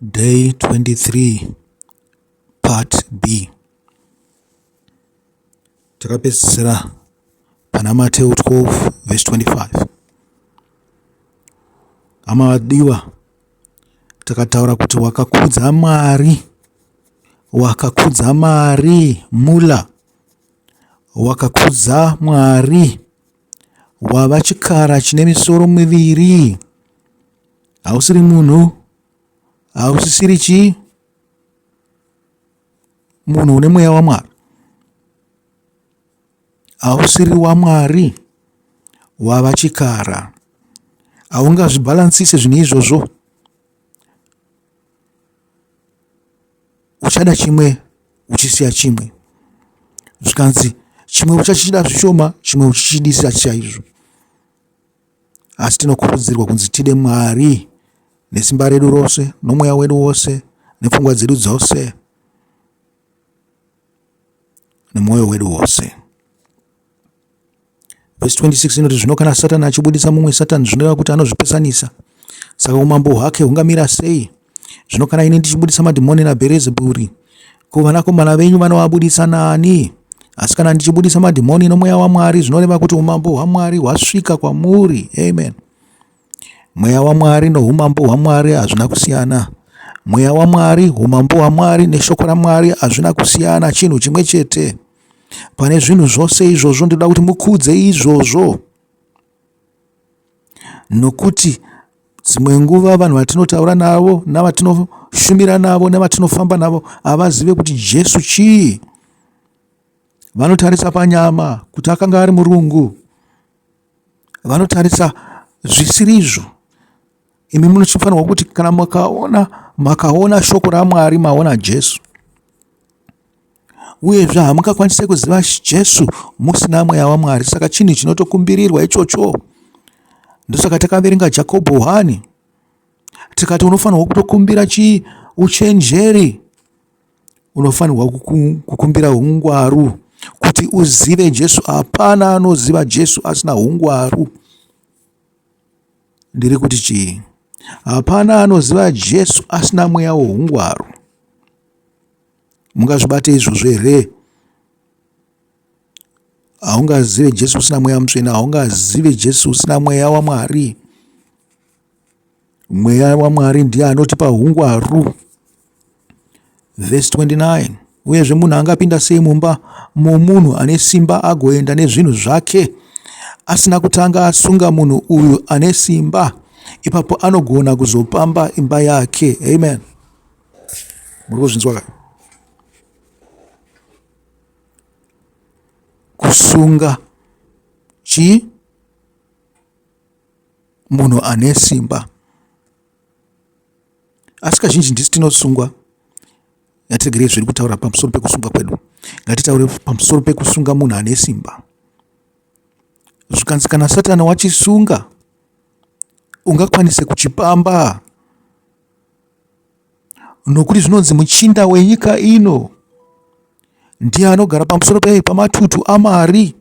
Day 23 Part B. Takapedzisira pana Mateo 12 verse 25. Hama vadiwa, takataura kuti wakakudza Mwari, wakakudza Mwari mula, wakakudza Mwari, wava chikara chine misoro miviri. Hausiri munhu, hausisiri chii? Munhu une mweya waMwari. Hausiri waMwari, wava chikara. Haungazvibhalansise zvinhu izvozvo. Uchada chimwe uchisiya chimwe. Zvikanzi chimwe uchachida zvishoma, chimwe uchichidisa chaizvo. Asi tinokurudzirwa kunzi tide Mwari nesimba redu rose, nomweya wedu wose, nepfungwa dzedu dzose, nemwoyo wedu wose. Vhesi 26 inoti zvino kana Satani achibudisa mumwe Satani zvinoreva kuti anozvipesanisa. Saka umambo hwake hungamira sei? Zvino kana ini ndichibudisa madhimoni naBherizebhuri, ko vanakomana venyu vanoabudisa nani? Asi kana ndichibudisa madhimoni nomweya waMwari, zvinoreva kuti umambo hwaMwari hwasvika kwamuri. Amen. Mweya waMwari noumambo hwaMwari hazvina kusiyana. Mweya waMwari, umambo hwaMwari neshoko raMwari hazvina kusiyana, chinhu chimwe chete. Pane zvinhu zvose izvozvo ndinoda kuti mukudze izvozvo. Nokuti dzimwe nguva vanhu vatinotaura navo navatinoshumira navo nevatinofamba navo havazive kuti Jesu chii. Vanotarisa panyama kuti akanga ari murungu. Vanotarisa zvisirizvo. Imi munofanirwa kuti kana makaona makaona shoko raMwari maona Jesu. Uyezve hamungakwanise kuziva Jesu musina mweya waMwari. Saka chinhu chinotokumbirirwa ichocho. Ndosaka takaverenga Jakobho 1 tikati unofanirwa kutokumbira chii? Uchenjeri. Unofanirwa kukumbira ungwaru kuti uzive Jesu. Hapana anoziva Jesu asina ungwaru. Ndiri kuti chii? Hapana anoziva Jesu asina mweya woungwaru. Mungazvibate izvozvo here? Haungazive Jesu usina mweya mutsvene, haungazive Jesu usina mweya waMwari. Mweya waMwari ndiye anotipa ungwaru. Vhesi 29 Uyezve munhu angapinda sei mumba momunhu ane simba agoenda nezvinhu zvake asina kutanga asunga munhu uyu ane simba? Ipapo anogona kuzopamba imba yake. Amen. Muri kuzvinzwa ka? Kusunga chii? Munhu ane simba. Asi kazhinji ndisi tinosungwa. Ngatiregerei zvedu kutaura pamusoro pekusungwa kwedu. Ngatitaure pamusoro pekusunga munhu ane simba. Zvikanzi kana Satani wachisunga, ungakwanise kuchipamba. Nokuti zvinonzi muchinda wenyika ino ndiye anogara pamusoro pei pamatutu amari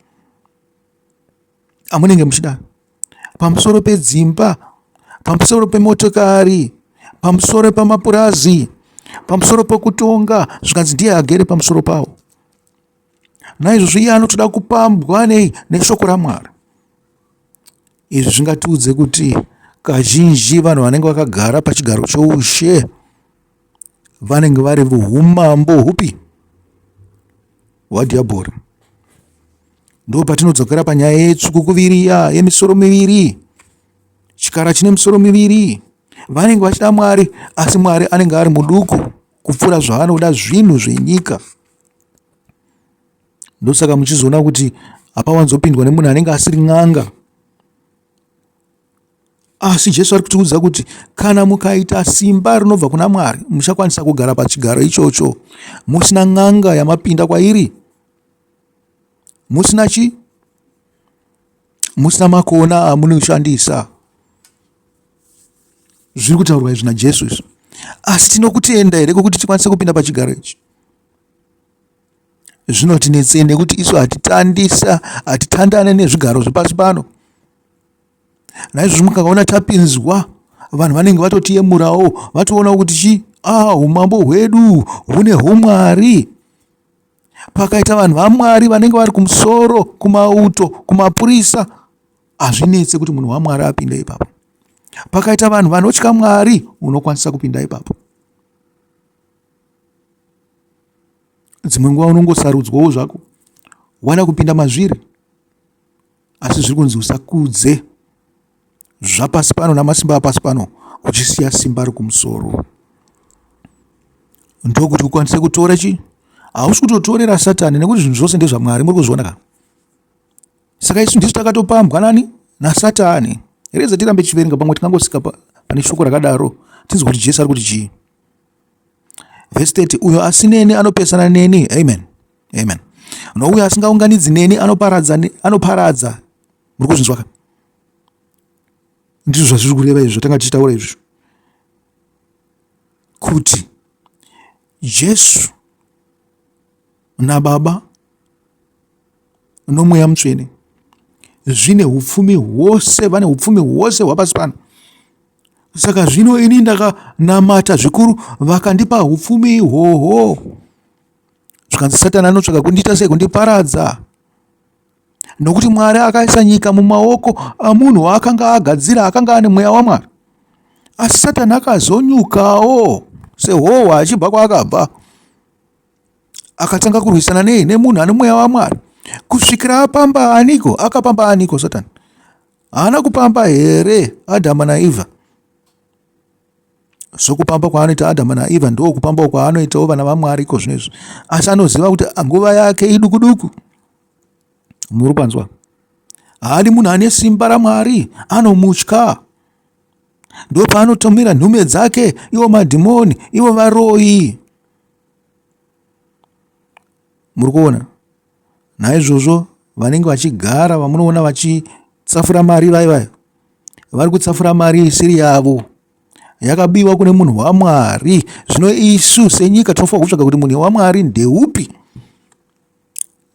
amunenge muchida pamusoro pedzimba pamusoro pemotokari pamusoro pamapurazi pamusoro pokutonga zvikanzi ndiye agere pamusoro pawo naizvozvo iye anotoda kupambwa nei neshoko ramwari izvi zvingatiudze kuti kazhinji vanhu vanenge vakagara pachigaro choushe vanenge vari vuumambo hupi hwadhiabhori ndo patinodzokera panyaya yetsvuku iya yemisoro miviri chikara chine misoro miviri vanenge vachida mwari asi mwari anenge ari muduku kupfuura zvaanoda zvinhu zvenyika ndosaka muchizoona kuti hapawanzopindwa nemunhu anenge asiri n'anga Asi Jesu ari kutiudza kuti kana mukaita simba rinobva kuna Mwari, muchakwanisa kugara pachigaro ichocho musina n'anga yamapinda kwairi, musina chi, musina makona amunoshandisa. Zviri kutaurwa izvi naJesu izvi. Asi tinokutenda here kwekuti tikwanise kupinda pachigaro ichi? Zvinotinetsei nekuti isu hatitandisa, hatitandane nezvigaro zvepasi pano. Naizvozvo mukaona tapinzwa vanhu vanenge vatotiyemurawo vatoonawo kuti chii Ah, umambo hwedu hune humwari. Pakaita vanhu vaMwari vanenge vari kumusoro, kumauto, kumapurisa, hazvinetse kuti munhu waMwari apinde ipapo. Pakaita vanhu vanotya Mwari, unokwanisa kupinda ipapo. Dzimwe nguva unongosarudzwawo zvako wada kupinda mazviri, asi zviri kunzi usakudze zvapasi pano namasimba apasi pano uchisiya simba rekumusoro. Ndokuti ukwanise kutora chi hausi kutotorera Satani nekuti zvinhu zvose ndezvaMwari, muri kuzviona ka? Saka isu ndisu takatopambwa nani? NaSatani. Reza tirambe tichiverenga pamwe tingangosika pane shoko rakadaro tinzwe kuti Jesu ari kuti chii. Vhesi 30, uyo asineni anopesana neni. Amen. Amen. Nouyo asingaunganidzi neni anoparadza anoparadza. Muri kuzvinzwa ka? Ndizvo zvazviri kureva izvo tanga tichitaura izvo. Kuti Jesu naBaba noMweya Mutsvene zvine upfumi hwose, vane upfumi hwose hwapasi pano. Saka zvino ini ndakanamata zvikuru, vakandipa upfumi ihwohwo. Zvikanzi Satani anotsvaga kundiita sei? Kundiparadza. Nokuti Mwari akaisa nyika mumaoko amunhu waakanga agadzira, akanga ane mweya waMwari. Asi Satani akazonyukawo sehohwa achibva kwaakabva. Akatanga kurwisana nei? Nemunhu ane mweya waMwari. Kusvikira apamba aniko? Akapamba aniko Satani? Haana kupamba here Adhama naEvha? Sokupamba kwaanoita Adhama naEvha ndo kupambawo kwaanoitawo vana vaMwari iko zvino izvi. Asi anoziva kuti nguva yake iduku duku. Muri kwanzwa? Haadi munhu ane simba raMwari, anomutya. Ndopaanotumira nhume dzake, ivo madhimoni, ivo varoyi. Muri kuona? Naizvozvo vanenge vachigara vamunoona vachitsafura mari vai vaya vari kutsafura mari isiri yavo yakabiwa kune munhu waMwari. Zvino isu senyika tinofanira kutsvaga kuti munhu waMwari ndeupi,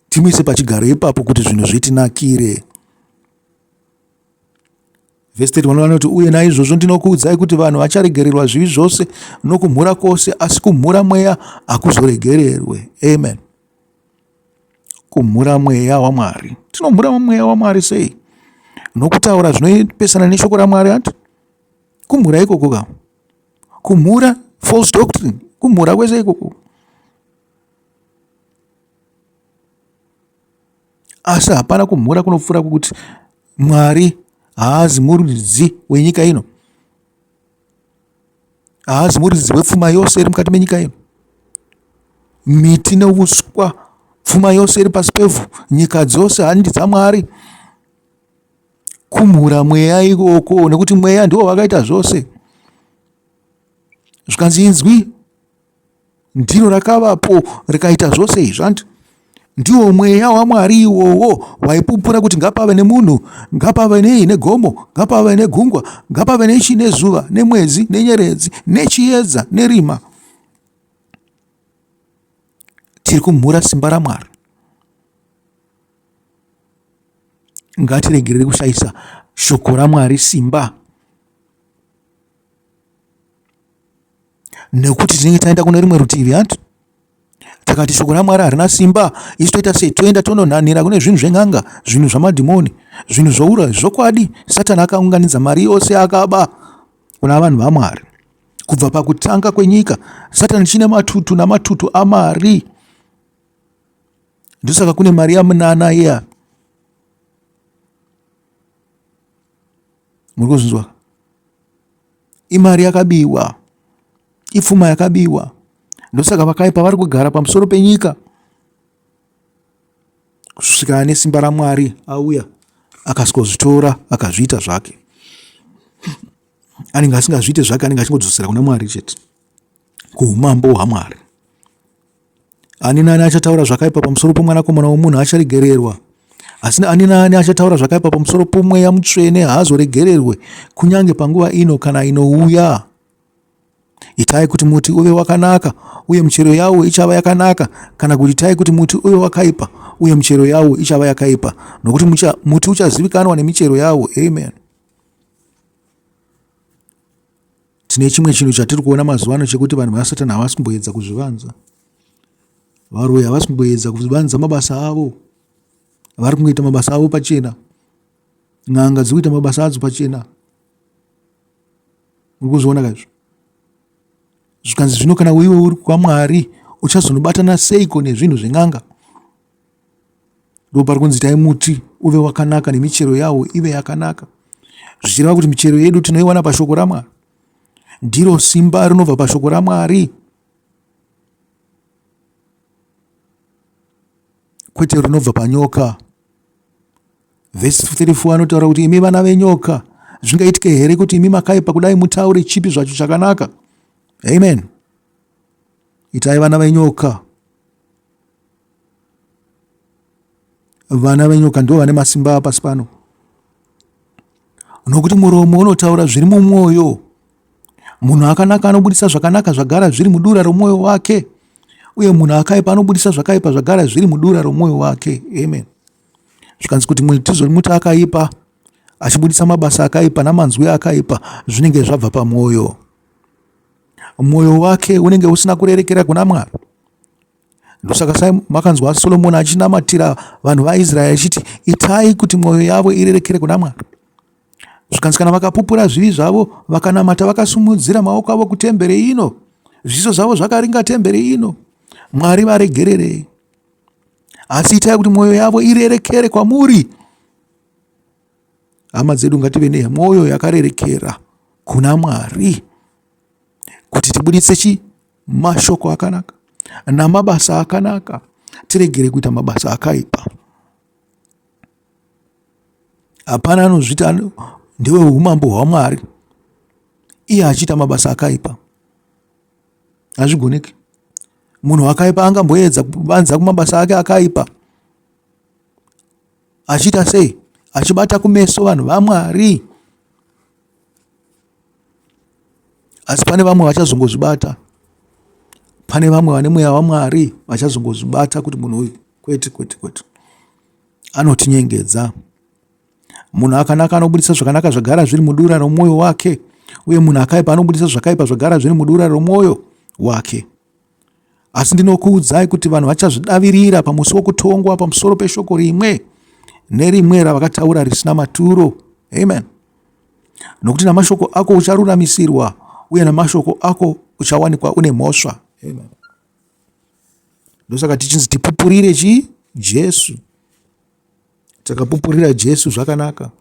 timuise pachigaro ipapo kuti zvinhu zvitinakire. Vhesi 31 vanoti, uye naizvozvo ndinokuudzai kuti vanhu vacharegererwa zvivi zvose nokumhura kwose, asi kumhura mweya hakuzoregererwe. Amen. Kumhura mweya waMwari. Tinomhura mweya waMwari sei? Nokutaura zvinopesana neshoko raMwari hanti? Kumhura ikoko ka. Kumhura false doctrine. Kumhura kwese ikoko. Asi hapana kumhura kunopfuura kwekuti Mwari haazi muridzi wenyika ino. Haazi muridzi wepfuma yose iri mukati menyika ino. Miti neuswa, pfuma yose iri pasi pevhu, nyika dzose handi dzaMwari. Kumhura mweya ikoko nekuti mweya ndiwo wakaita zvose. Zvikanzi inzwi ndiro rakavapo rikaita zvose izvi hanti ndiwo mweya waMwari iwowo waipupura kuti ngapave nemunhu, ngapave nei negomo, ngapave negungwa, ngapave nechi nezuva nemwedzi nenyeredzi nechiedza nerima. Tiri kumhura simba raMwari. Ngatiregerere kushaisa shoko raMwari simba. Nekuti tinenge taenda kune rimwe rutivi hanti takati shoko raMwari harina simba, isu toita sei? Toenda tononhanhira kune zvinhu zven'anga, zvinhu zvamadhimoni, zvinhu zvoura. Zvokwadi, Satani akaunganidza mari yose akaba kuna vanhu vaMwari kubva pakutanga kwenyika. Satani chine matutu namatutu amari, ndosaka kune mari yamunana iya. Muri kuzvinzwa? Imari yakabiwa, ipfuma yakabiwa. Ndosaka vakaipa vari kugara pamusoro penyika kusvika ane simba raMwari auya akasvikozvitora akazviita zvake. Anenge asingazviite zvake, anenge achingodzosera kuna Mwari chete, kuumambo hwaMwari. Ani naani achataura zvakaipa pamusoro poMwanakomana womunhu acharegererwa, asi ani naani achataura zvakaipa pamusoro poMweya Mutsvene haazoregererwe, kunyange panguva ino kana inouya. Itai kuti muti uve wakanaka, uye michero yawo ichava yakanaka, kana kuti itai kuti muti uve wakaipa, uye michero yawo ichava yakaipa, nokuti muti uchazivikanwa nemichero yawo. Amen. Tine chimwe chinhu chatiri kuona mazuva ano chekuti vanhu vasatani havasi kumboedza kuzvivanza. Varoyi havasi kumboedza kuvanza mabasa avo. Vari kungoita mabasa avo pachena. N'anga dziri kuita mabasa adzo pachena. Uri kuzviona ka izvo? Zvikanzi zvino kana iwe uri kwaMwari uchazonobatana seiko nezvinhu zven'anga? Ndopari kunzi itai muti uve wakanaka nemichero yawo ive yakanaka. Zvichireva kuti michero yedu tinoiwana pashoko raMwari. Ndiro simba rinobva pashoko raMwari. Kwete rinobva panyoka. Vhesi 34 anotaura kuti imi vana venyoka, zvingaitike here kuti imi makaipa kudai mutaure chipi zvacho chakanaka? Amen. Itai vana venyoka. Vana venyoka ndivo vane masimba pasi pano, nokuti muromo unotaura zviri mumwoyo. Munhu akanaka anobudisa zvakanaka zvagara zviri mudura romwoyo wake, uye munhu akaipa anobudisa zvakaipa zvagara zviri mudura romwoyo wake. Amen. Zvikanzi kuti muti akaipa achibudisa mabasa akaipa namanzwi akaipa zvinenge zvabva pamwoyo. Mwoyo wake unenge usina kurerekera kuna Mwari. Ndosaka sai makanzwa Solomoni achinamatira vanhu vaIsraeri achiti itai kuti mwoyo yavo irerekere kuna Mwari. Zvikanzi kana vakapupura zvivi zvavo vakanamata vakasumudzira maoko avo kutembere ino, zviso zvavo zvakaringa tembere ino, Mwari varegererei. Asi itai kuti mwoyo yavo irerekere kwamuri. Hama dzedu ngative nemwoyo yakarerekera kuna Mwari kuti tibuditse chi mashoko akanaka namabasa akanaka tiregere kuita mabasa akaipa. Hapana anozviti ndewe umambo hwaMwari iye achiita mabasa akaipa. Hazvigoneki. Munhu akaipa angamboedza kuvanza kumabasa ake akaipa achiita sei? Achibata kumeso vanhu vaMwari. Asi pane vamwe vachazongozvibata. Pane vamwe vane mweya waMwari vachazongozvibata kuti munhu uyu kwete kwete kwete. Anotinyengedza. Munhu akanaka anobudisa zvakanaka zvagara zviri mudura romwoyo wake, uye munhu akaipa anobudisa zvakaipa zvagara zviri mudura romwoyo wake. Asi ndinokuudzai kuti vanhu vachazvidavirira pamusi wokutongwa pamusoro peshoko rimwe nerimwe ravakataura risina maturo. Amen. Nokuti namashoko ako ucharuramisirwa, uye namashoko ako uchawanikwa une mhosva. Amen. Ndosaka tichinzi tipupurire chii? Jesu. Takapupurira Jesu zvakanaka.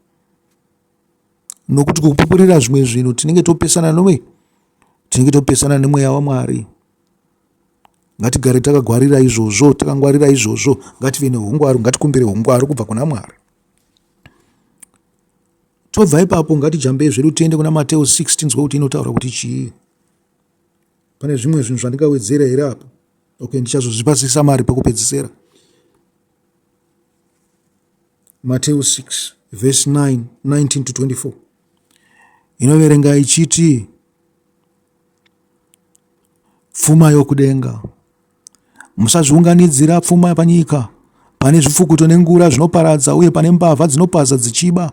Nokuti kupupurira zvimwe zvinhu tinenge topesana nomwe tinenge topesana nemweya waMwari. Ngatigare takagwarira izvozvo, takangwarira izvozvo, ngative neungwaru, ngatikumbire ungwaru kubva kuna Mwari. Tobva ipapo ngatijambei zvedu tiende kuna Mateo 6 tinzwe kuti inotaura kuti chii. Pane zvimwe zvinhu zvandingawedzera here apo? Okay, ndichazozvipa sesamari pekupedzisera. Mateo 6 verse 9, 19 to 24 inoverenga ichiti pfuma yokudenga musazviunganidzira pfuma panyika pane zvipfukuto nengura zvinoparadza uye pane mbavha dzinopaza dzichiba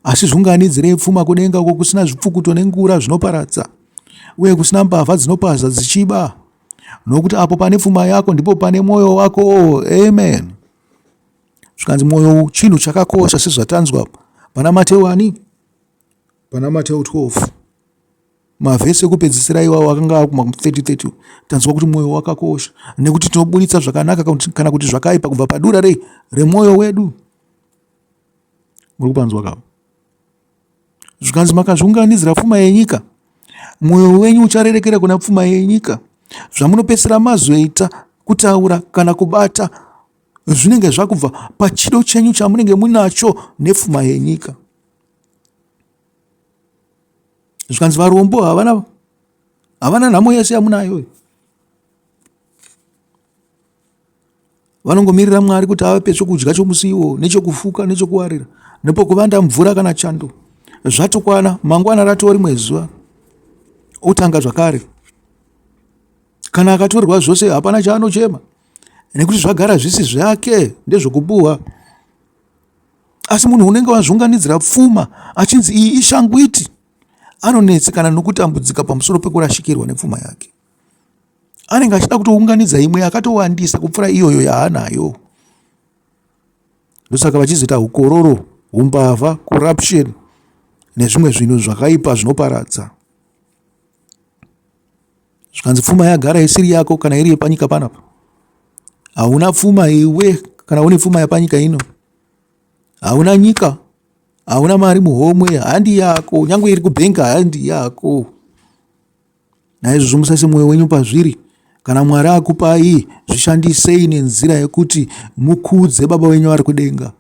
asi zviunganidzirei pfuma kudenga uko kusina zvipfukuto nengura zvinoparadza uye kusina mbavha dzinopaza dzichiba nokuti apo pane pfuma yako ndipo pane mwoyo wako amen zvikanzi mwoyo chinhu chakakosha sezvatanzwa pana Mateo ani pana Mateo 12 mavhesi ekupedzisira iwawo akanga akuma 30 30 tanzwa kuti mwoyo wakakosha nekuti tinoburitsa zvakanaka kana kuti zvakaipa kubva padura rei remwoyo wedu muri kupanzwa kavo zvikanzi makazviunganidzira pfuma yenyika mwoyo wenyu ucharerekera kuna pfuma yenyika zvamunopedzisira mazoita kutaura kana kubata zvinenge zvakubva pachido chenyu chamunenge munacho nepfuma yenyika zvikanzi varombo havana havana nhamo yese yamunayo vanongomirira mwari kuti avape chokudya chomusi iwo nechokufuka nechokuwarira nepokuvanda mvura kana chando zvatokwana mangwana ratova rimwe zuva otanga zvakare kana akatorerwa zvose hapana chaanochema nekuti zvagara zvisi zvake ndezvokupuhwa asi munhu unenge wazviunganidzira pfuma achinzi iyi ishangwiti. Anonetsekana nokutambudzika pamusoro pekurashikirwa nepfuma yake. Anenge achida kutounganidza imwe yakatowandisa kupfuura iyoyo yaanayo. Ndosaka vachizoita ukororo, umbavha, corruption nezvimwe zvinhu zvakaipa zvinoparadza. Zvikanzi pfuma yagara isiri yako kana iri yepanyika panapa. Hauna pfuma iwe kana une pfuma yepanyika ino. Hauna nyika, hauna mari muhomwe, handi yako, nyangwe iri kubhenka handi yako. Naizvozvo musaise mwoyo wenyu pazviri. Kana Mwari akupai, zvishandisei nenzira yekuti mukudze Baba venyu vari kudenga.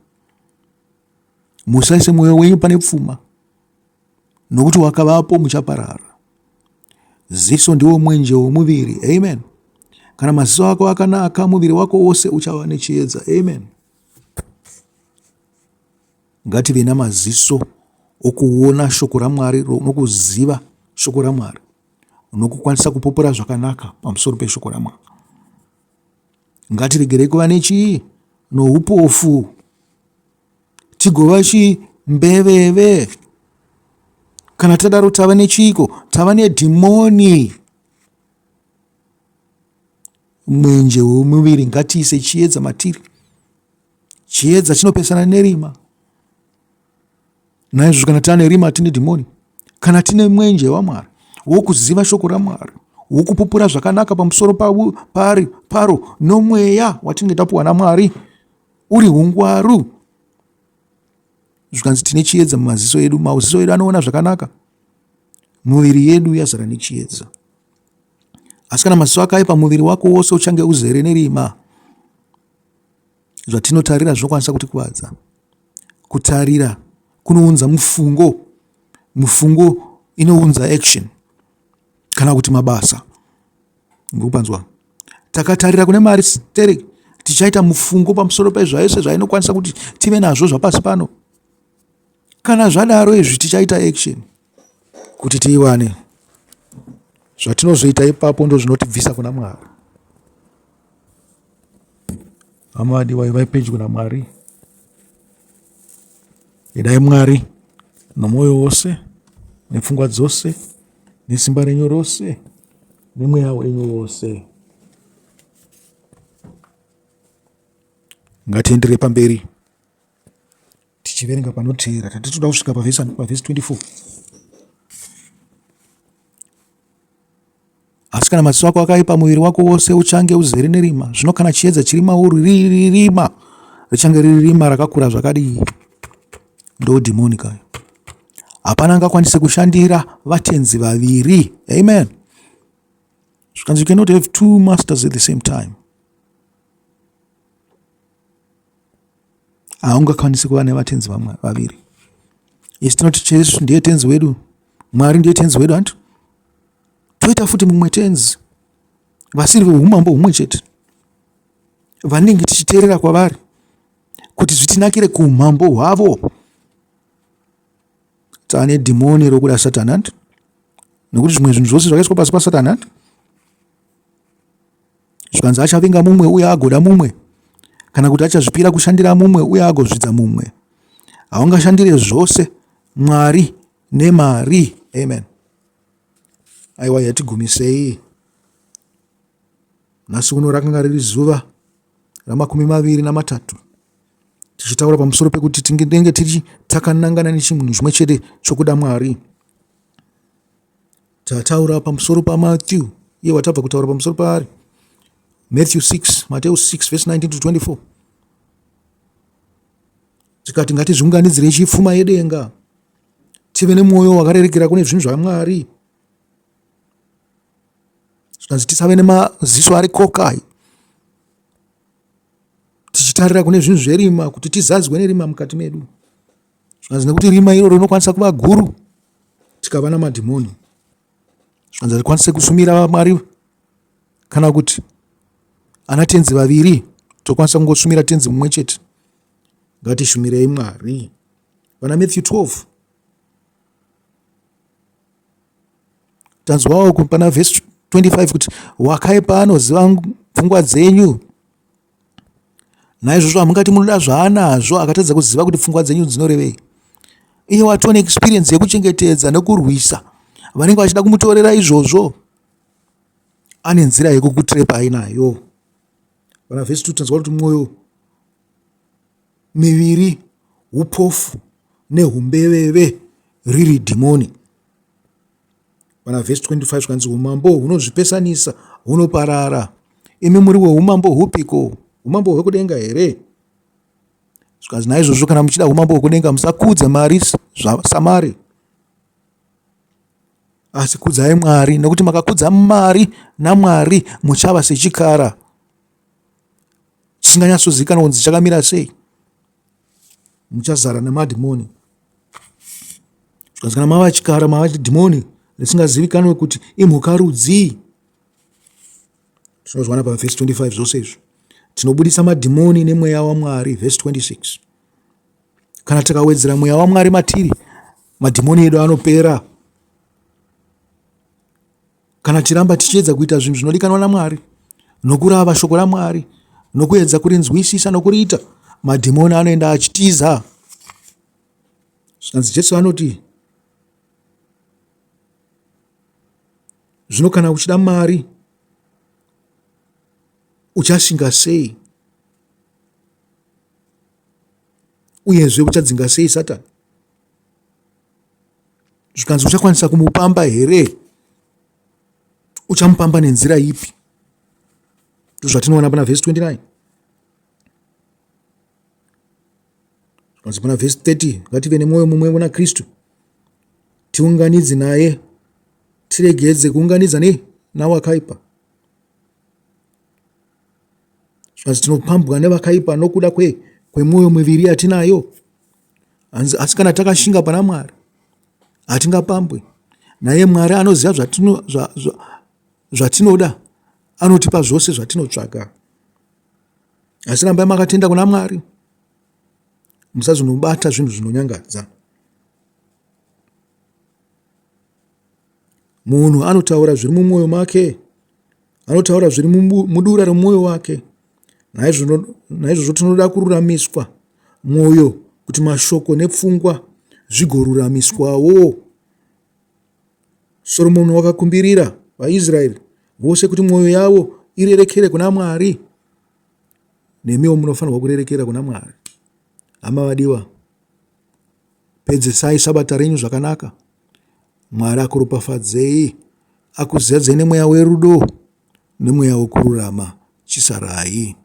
Musaise mwoyo wenyu pane pfuma, nokuti wakavapo muchaparara. Ziso ndiwo mwenje womuviri. Amen. Kana maziso ako akanaka, muviri wako wose uchava nechiedza. Amen. Ngative namaziso okuona shoko raMwari nokuziva shoko raMwari nokukwanisa kupupura zvakanaka pamusoro peshoko raMwari. Ngatiregerei kuva nechii? Noupofu tigova chii? Mbeveve. Kana tadaro tava nechiiko? Tava nedhimoni. Mwenje womuviri ngatiise chiedza matiri. Chiedza chinopesana nerima. Naizvozvo kana tane rima tine dhimoni. Kana tine mwenje waMwari wokuziva shoko raMwari, wokupupura zvakanaka pamusoro pari paro nomweya watinenge tapuwa naMwari uri ungwaru. Zvikanzi tine chiedza mumaziso edu, maziso edu anoona zvakanaka, muviri yedu yazara nechiedza. Asi kana maziso akaipa, muviri wako wose uchange uzere nerima. Zvatinotarira zvinokwanisa kutikuvadza. Kutarira kunounza mufungo, mufungo inounza action kana kuti mabasa. Ndikupanzwa. Takatarira kune mari sterek tichaita mufungo pamusoro pezvaese zvainokwanisa kuti tive nazvo zvapasi pano. Kana zvadaro izvi tichaita action kuti tiiwane. Zvatinozoita ipapo ndozvinotibvisa kuna Mwari. Hama vadiwa, ivai pedyo naMwari. Idai Mwari nomwoyo wose, nepfungwa dzose, nesimba renyu rose, nemweya wenyu wose. Ngatienderere pamberi tichiverenga panoteera. Tati toda kusvika pavhesi 24. Asi kana maziso ako akaipa, muviri wako wose uchange uzere nerima. Zvino kana chiedza chiri mauri riri rima, richange riri rima rakakura zvakadii? Ndodhimoni kayo. Hapana angakwanise kushandira vatenzi vaviri. Amen. Zvikanzi you cannot have two masters at the same time. Haungakwanisi kuva nevatenzi vamwe vaviri. Isu tinoti Jesu ndiye tenzi wedu, Mwari ndiye tenzi wedu, hanti toita futi mumwe tenzi vasiri veumambo humwe chete vanenge tichiteerera kwavari kuti zvitinakire kuumambo hwavo. Tane dhimoni rokuda Satani, hanti nekuti zvimwe zvinhu zvose zvakaiswa pasi paSatani, hanti Zvikanzi achavenga mumwe uye agoda mumwe, kana kuti achazvipira kushandira mumwe uye agozvidza mumwe. Haungashandire zvose Mwari nemari. Amen. Aiwa, yatigumisei. Nhasi uno rakanga riri zuva ramakumi maviri namatatu tichitaura pamusoro pekuti tinenge tiri takanangana nechinhu chimwe chete chokuda Mwari. Tataura pamusoro paMatthew, iye watabva kutaura pamusoro paari. Matthew 6, Mateo 6 verse 19 to 24. Tikati ngatizviunganidzirei chipfuma yedenga, tive nemwoyo wakarerekera kune zvinhu zvaMwari. Zvikanzi tisave nemaziso ari kokai tichitarira kune zvinhu zverima kuti tizadzwe nerima mukati medu. Zvikanzi nekuti rima iro rinokwanisa kuva guru tikava namadhimoni. Zvikanzi hatikwanise kushumira Mwari kana kuti ana tenzi vaviri, tokwanisa kungoshumira tenzi mumwe chete. Ngatishumirei Mwari. Vana Matthew 12 tanzwawo pana vhesi 25 kuti wakaipa anoziva pfungwa dzenyu Naizvozvo hamungati munoda zvaanazvo akatadza kuziva kuti pfungwa dzenyu dzinorevei. Iye watone experience yekuchengetedza nekurwisa. vanenge vachida kumutorera izvozvo. Ane nzira yekukutrepai nayo. Pana vhesi 2 tanzwa kuti mwoyo miviri upofu nehumbeveve riri dhimoni. Pana vhesi 25 zvikanzi umambo hunozvipesanisa hunoparara. Imi muri weumambo hupiko? Umambo hwekudenga here? Zvikanzi naizvozvo kana muchida umambo hwekudenga musakudza mari samari asi kudzai Mwari nekuti makakudza mari naMwari muchava sechikara chisinganyatsozivikanwa kunzi chakamira sei muchazara nemadhimoni zvikanzi kana mava chikara mava dhimoni risingazivikanwe kuti imhuka rudzii tinozviwana pavhesi 25 zvose izvo tinobudisa madhimoni nemweya wamwari vhesi 26 kana tikawedzera mweya wamwari matiri madhimoni edu anopera kana tiramba tichiedza kuita zvinhu zvinodikanwa namwari nokurava shoko ramwari nokuedza kurinzwisisa nokuriita madhimoni anoenda achitiza zvikanzi jesu anoti zvino kana uchida mari uchashinga sei uyezve uchadzinga sei satani zvikanzi uchakwanisa kumupamba here uchamupamba nenzira ipi ndozvatinoona pana vhesi 29 zvikanzi pana vhesi 30 ngative nemwoyo mumwe kuna kristu tiunganidze naye tiregedze kuunganidza nei nawakaipa zvikanzi tinopambwa nevakaipa nokuda kwe kwemwoyo miviri yatinayo hanzi asi kana takashinga pana mwari hatingapambwe naye mwari anoziva zvatinoda zva, zva, zvatinoda anotipa zvose zvatinotsvaga asi rambai makatenda kuna mwari musazonobata zvinhu zvinonyangadza Munhu anotaura zviri mumwoyo make, anotaura zviri mudura remwoyo wake. Naizvozvo tinoda kururamiswa mwoyo kuti mashoko nepfungwa zvigoruramiswawo. Soromoni wakakumbirira vaIsraeri vose kuti mwoyo yavo irerekere kuna Mwari. Nemiwo munofanirwa kurerekera kuna Mwari. Hama vadiwa, Pedzesai sabata renyu zvakanaka. Mwari akuropafadzei, akuzadzei nemweya werudo nemweya wekururama. Chisarai.